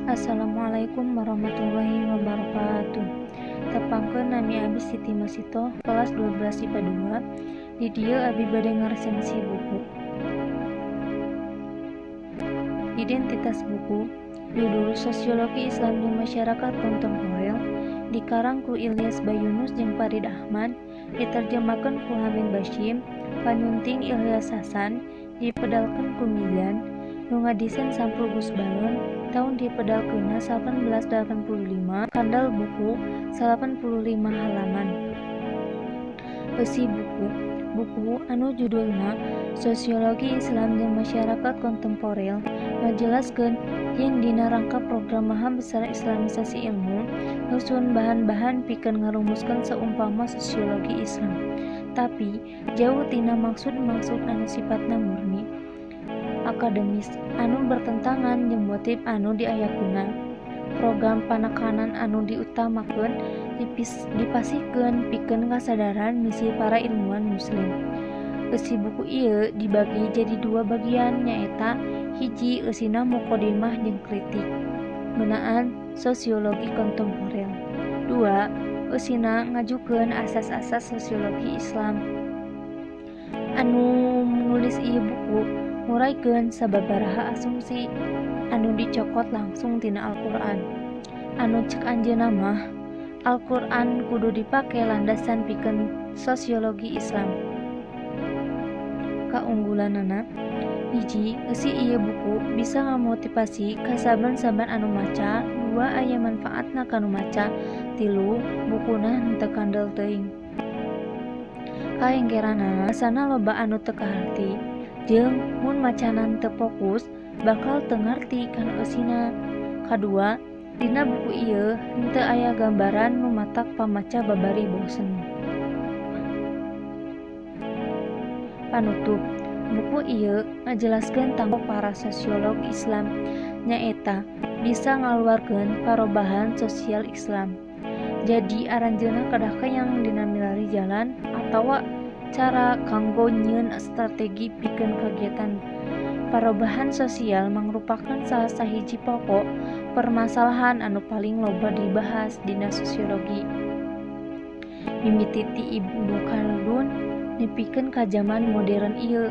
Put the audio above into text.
Assalamualaikum warahmatullahi wabarakatuh. Tepangkeun, nami abi Siti Masito, kelas 12 IPA 2. Di dieu abi bade ngaresensi buku. Identitas buku, judul Sosiologi Islam jeung Masyarakat Kontemporer, dikarang ku Ilyas Bayunus jeung Farid Ahmad, diterjemahkeun ku Hamid Basyim, panyunting Ilyas Hasan, dipedalkeun ku Mizan, nu ngadesain Sampul Gus Balon, tahun dipedalkeunna 1885, kandel buku 85 halaman. Eusi buku. Buku anu judulna Sosiologi Islam jeung Masyarakat Kontemporer ngajelaskeun yen dina rangka program Maha Besar Islamisasi Ilmu nyusun bahan-bahan pikeun ngarumuskeun saumpama sosiologi Islam. Tapi jauh tina maksud-maksud anu sipatna murni akademis anu bertentangan jeung motif anu diayakeunna. Program panekanan anu diutamakeun dipasihkeun pikeun kasadaran misi para ilmuwan muslim. Eusi buku ieu dibagi jadi dua bagian, nyaeta hiji eusina muqaddimah jeung kritik ngeunaan sosiologi kontemporer. Dua, eusina ngajukeun asas-asas sosiologi Islam. Anu nulis ieu buku nguraykeun sababaraha asumsi anu dicokot langsung tina Al-Qur'an. Anu cek anjeunna mah Al-Qur'an kudu dipake landasan pikeun sosiologi Islam. Kaunggulanana, hiji, eusi ieu buku bisa ngamotivasi ka saban-saban anu maca. Dua, aya manfaatna ka nu maca. Tilu, bukuna henteu kandel teuing. Kaengkeranana, sana loba anu teu kaharti jeung mun macana teu fokus bakal teu ngarti kana eusina. Kadua, dina buku ieu henteu aya gambaran nu matak pamaca babari bosen. Panutup, buku ieu ngajelaskeun tanggung para sosiolog Islam, nyaeta bisa ngaluarkeun parobahan sosial Islam. Jadi aranjeunna kedah kayang dina milari jalan atawa cara kanggo nyieun strategi pikeun kagiatan parobahan sosial mangrupakeun salah sahiji pokok permasalahan anu paling loba dibahas dina sosiologi, mimiti ti Ibnu Khaldun nepikeun ka jaman modern ieu.